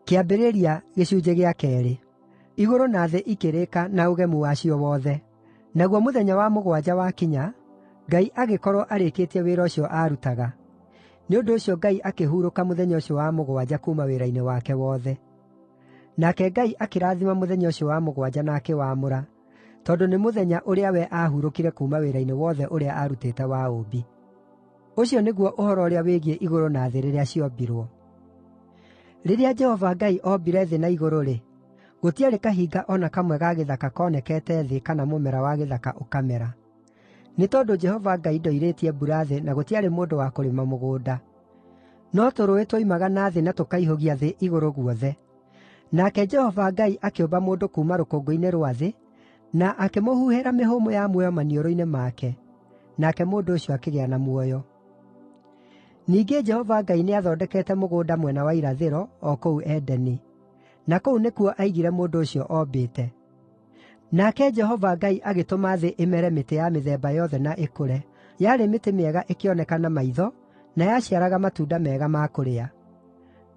Kĩambĩrĩria gĩcunjĩ gĩa keerĩ. Igũrũ na thĩ ikĩrĩka na ũgemu wacio wothe. Naguo mũthenya wa mũgwanja wakinya, Ngai agĩkorwo arĩkĩtie wĩra ũcio aarutaga; nĩ ũndũ ũcio Ngai akĩhurũka mũthenya ũcio wa mũgwanja kuuma wĩra-inĩ wake wothe. Nake Ngai akĩrathima mũthenya ũcio wa mũgwanja na akĩwaamũra, tondũ nĩ mũthenya ũrĩa we aahurũkire kuuma wĩra-inĩ wothe ũrĩa aarutĩte wa ũũmbi. Ũcio nĩguo ũhoro ũrĩa wĩgiĩ igũrũ na thĩ rĩrĩa ciombirwo. Rĩrĩa Jehova Ngai ombire thĩ na igũrũ-rĩ, gũtiarĩ kahinga o na kamwe ga gĩthaka koonekete thĩ kana mũmera wa gĩthaka ũkamera. Nĩ tondũ Jehova Ngai ndoirĩtie mbura thĩ na gũtiarĩ mũndũ wa kũrĩma mũgũnda. No tũrũũĩ twoimaga na thĩ na tũkaihũgia thĩ igũrũ guothe. Nake Jehova Ngai akĩũmba mũndũ kuuma rũkũngũ-inĩ rwa thĩ, na akĩmũhuhĩra mĩhũmũ ya muoyo maniũrũ-inĩ make, nake mũndũ ũcio akĩgĩa na muoyo. Ningĩ Jehova Ngai nĩathondekete mũgũnda mwena wa irathĩro, o kũu Edeni; na kũu nĩkuo aigire mũndũ ũcio oombĩte. Nake Jehova Ngai agĩtũma thĩ ĩmere mĩtĩ ya mĩthemba yothe na ĩkũre. Yarĩ mĩtĩ mĩega ĩkĩoneka na maitho, na yaciaraga matunda mega ma kũrĩa.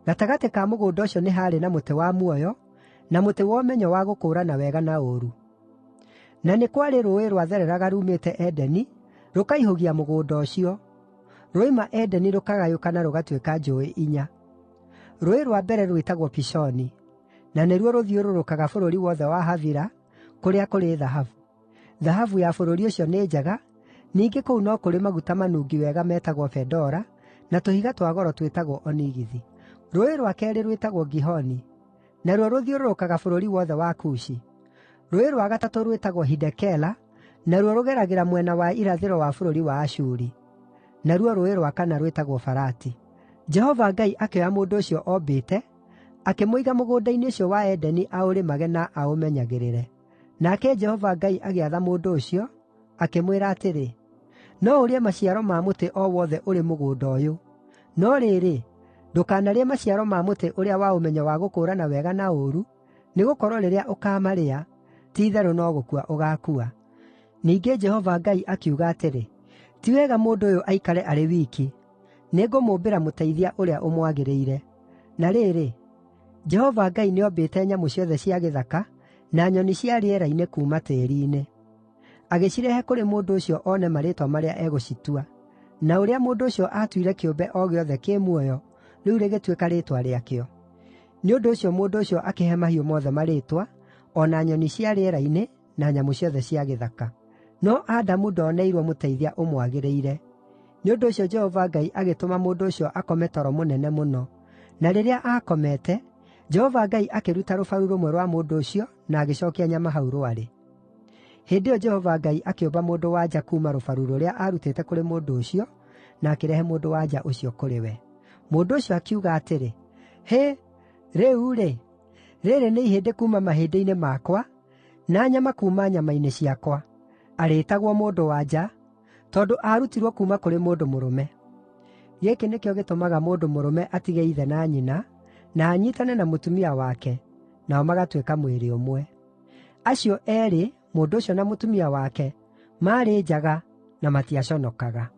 Gatagatĩ ka mũgũnda ũcio nĩ haarĩ na mũtĩ wa muoyo, na mũtĩ wa ũmenyo wa gũkũũrana wega na ũũru. Na nĩ kwarĩ rũũĩ rwathereraga ruumĩte Edeni, rũkaihũgia mũgũnda ũcio. Ruoima Edeni rũkagayũkana rũgatuĩka njũũĩ inya. Rũũĩ rwa mbere rwĩtagwo Pishoni; na nĩruo rũthiũrũrũkaga bũrũri wothe wa Havila, kũrĩa kũrĩ thahabu. Thahabu ya bũrũri ũcio nĩ njega, ningĩ kũu no kũrĩ maguta manungi wega metagwo bendora, na tũhiga twa goro twĩtagwo onigithi. Rũũĩ rwa keerĩ rwĩtagwo Gihoni; naruo rũthiũrũrũkaga bũrũri wothe wa Kushi. Rũũĩ rwa gatatũ rwĩtagwo Hidekela, naruo rũgeragĩra mwena wa irathĩro wa bũrũri wa Ashuri. Naruo rũũĩ rwa kana rwĩtagwo Farati. Jehova Ngai akĩoya mũndũ ũcio oombĩte, akĩmũiga mũgũnda-inĩ ũcio wa Edeni aũrĩmage na aũmenyagĩrĩre. Nake Jehova Ngai agĩatha mũndũ ũcio, akĩmwĩra atĩrĩ, “No ũrĩe maciaro ma mũtĩ o wothe ũrĩ mũgũnda ũyũ, no rĩrĩ, ndũkanarĩe maciaro ma mũtĩ ũrĩa wa ũmenyo wa gũkũũrana wega na ũũru, nĩgũkorwo rĩrĩa ũkaamarĩa, ti-itherũ no gũkua ũgaakua.” Ningĩ Jehova Ngai akiuga atĩrĩ, “Ti wega mũndũ ũyũ aikare arĩ wiki. Nĩngũmũũmbĩra mũteithia ũrĩa ũmwagĩrĩire.” Na rĩrĩ, Jehova Ngai nĩombĩte nyamũ ciothe cia gĩthaka na nyoni cia rĩera-inĩ kuuma tĩĩri-inĩ. Agĩcirehe kũrĩ mũndũ ũcio one marĩĩtwa marĩa egũcitua. Na ũrĩa mũndũ ũcio aatuire kĩũmbe o gĩothe kĩ muoyo, rĩu rĩgĩtuĩka rĩĩtwa rĩakĩo. Nĩ ũndũ ũcio mũndũ ũcio akĩhe mahiũ mothe marĩĩtwa, o na nyoni cia rĩera-inĩ, na nyamũ ciothe cia gĩthaka. No Adamu ndooneirwo mũteithia ũmwagĩrĩire. Nĩ ũndũ ũcio Jehova Ngai agĩtũma mũndũ ũcio akome toro mũnene mũno. Na rĩrĩa aakomete, Jehova Ngai akĩruta rũbaru rũmwe rwa mũndũ ũcio na agĩcookia nyama hau rwarĩ. Hĩndĩ ĩyo Jehova Ngai akĩũmba mũndũ-wa-nja kuuma rũbaru rũrĩa aarutĩte kũrĩ mũndũ ũcio, na akĩrehe mũndũ-wa-nja ũcio kũrĩ we. Mũndũ ũcio akiuga atĩrĩ, “Hĩ, rĩu-rĩ, rĩĩrĩ nĩ ihĩndĩ kuuma mahĩndĩ-inĩ makwa, na nyama kuuma nyama-inĩ ciakwa. Arĩĩtagwo mũndũ-wa-nja, tondũ aarutirwo kuuma kũrĩ mũndũ mũrũme.” Gĩkĩ nĩkĩo gĩtũmaga mũndũ mũrũme atige ithe na nyina, na anyiitane na mũtumia wake, nao magatuĩka mwĩrĩ ũmwe. Acio eerĩ, mũndũ ũcio na mũtumia wake, maarĩ njaga, na matiaconokaga.